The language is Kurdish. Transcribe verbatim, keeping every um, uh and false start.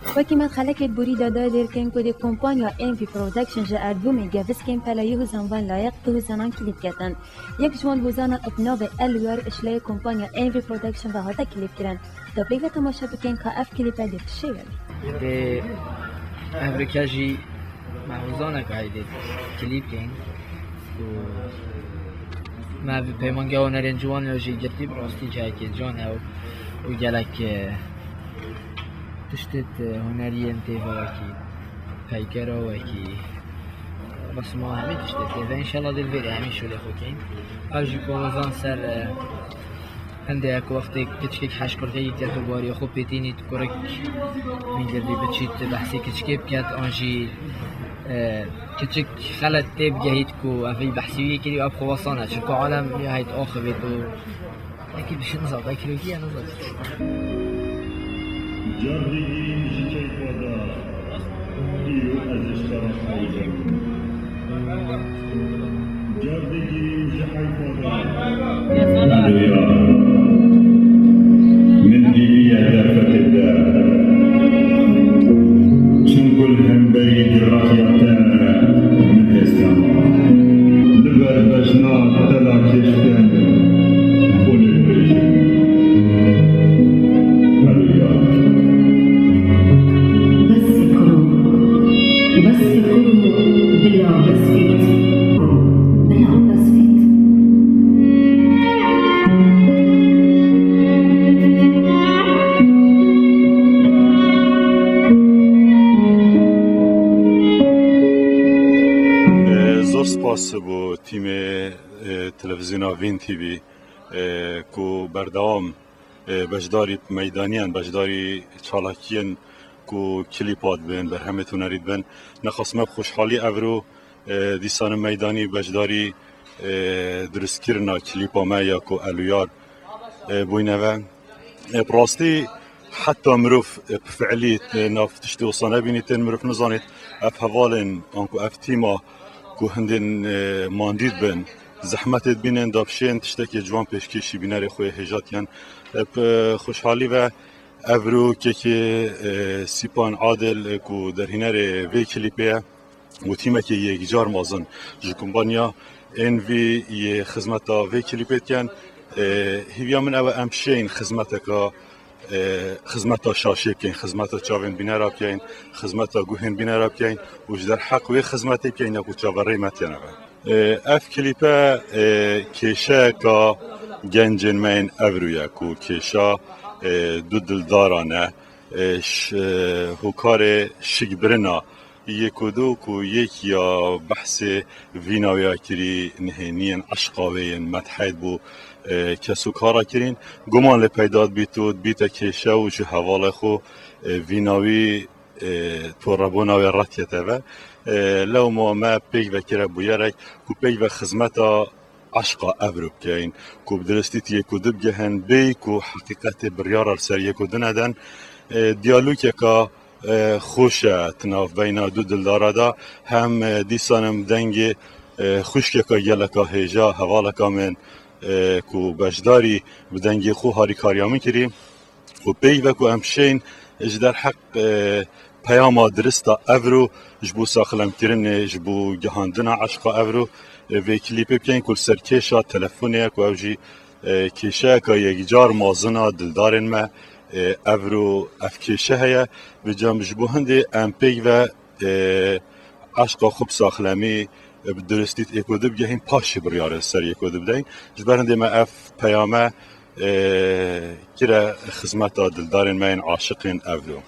Wekî me xelekê borî de dayê lêr kirin ku dê kompanya Envy Production ji erdbûmê geviskên peleyî hûzanvan layeq di hûzanan klîp ketin. Yek ji wan hûzana bi navê El Uyar ji leyê kompanya Envy Production ve hate klîp kirin. Da pê ve temaşe bikin ka ev klîpe dê çi şêwê be. Dê ev rike jî me hûzanek heyî dê klîp kirin. Û me bi peymangeha hunerên ciwan ya jî girtî, bi rastî cihekê can e û, û gelek, e, tiştê, e, huneriyên tê ve wekî peykera, wekî resma, hemî tiştê tê ve. Înşallah dê li vêrê hemî şûlê xwe keyin. Ew jî komezan ser, e, Hindê ku wextê kiçikek heşkirteyî ket û bariyê xwe pêtînît, kurik mîngirî biçît behsê kiçikê biket, an jî, e, kiçik xelet tê bigehît ku ev ê behsî wî kirî, ev xwe wesa ne. Çimkû alem ya heyt axivêt û wekî dişin zade kirokî ya nizam. Cardê girîn ji keyfa de, îro ez ji te re heyl im. Cardê girîn ji heyfa de. Elo, min dîviye derfetê te. Çimkû li hemberî curafiya te min hêz kema. Li ber bejna te la kêştin. Û lê bêjin. Elo ya. Bes kuro. Bes kuro. Bila bes bît. Bila bes bît. Zor spas bo tîmê, e, televîzyona Vîn T V, e, ku berdewam, e, beşdarî meydaniyan, beşdarî çalakiyên ku klîpa dibin, berhemê hunerî dibin. Nexas me bi xweşhalî evro, e, dîsanin meydanî beşdarî, e, dirustkirina klîpa me ya ku El Uyar, e, bûyne ve. E, bi rastî heta mirov, e, bi fiilî, e, nav tiştê wisa nebînî, tên mirov nizanît. Ev hevalên, anku ev tîma ku hindên, e, mandî dibin, zehmetê dibînin, da bişên tiştekê ciwan pêşkêşî bînerê xwe yê hêja dikin. E, bi xweşhalî ve evro kekê, e, Sîpan Adil, e, ku derhînerê vê klîpê ye, û tîmekê yekcar mezin ji kompanya Envy yê xizmeta vê klîpê dikin. E, hîviya min ew e em şên xizmeteka, e, xizmeta şaşê bikeyn, xizmeta çavên bînera bikeyn, xizmeta guhên bînera bikeyn û ji derheq wê xizmetê bikeyn ku çaverê me têne be. E, ev klîpe, e, kêşeyeka gencên me yên evro ye ku kêşa, e, du dildaran e. E, ş-, e, hokarê şikbirina yek û du ku yek ya behsê vîna wê ya kirî, nihêniyên eşqa wê yên medhed bû, e, kes û kara kirîn. Guman lê peyda dibît û dibîte kêşe û ji hevalê xwe, e, vîna wî, e, torebûna wê redkete ve. E, lewma me pêk ve kire bûyerek ku pêk ve xizmeta eşqa evro bikeyn, ku bi diristî ti yek û du bigehin, bêyî ku heqîqetê biryara li ser yek û du neden. E, diyalogeka, e, xweş e di navbeyna du dildara de, hem, e, dîsan em dengê, e, xwişkeka geleka hêja, hevaleka min, e, ku beşdarî bi dengê xwe harîkariya min kirî. Û peyv e ku em şên ji derheq, e, peyama dirist a evro ji bo saxlemkirinê, ji bo gihandina eşqa evro, e, vê klîpê bikeyn ku li ser kêşa telefonê ye ku ew jî, e, kêşeyeka yekcar mezin a dildarên me, e, evro ev kêşe heye. Vêca ji bo hindê em peyv e, e, eşqa xwe bi saxlemî, e, bi diristî yek û du bigehîn, paşê biryarê ser yek û du bideyn. Ji ber hindê me ev peyame, e, kire xizmeta dildarên me yên aşiqên evro.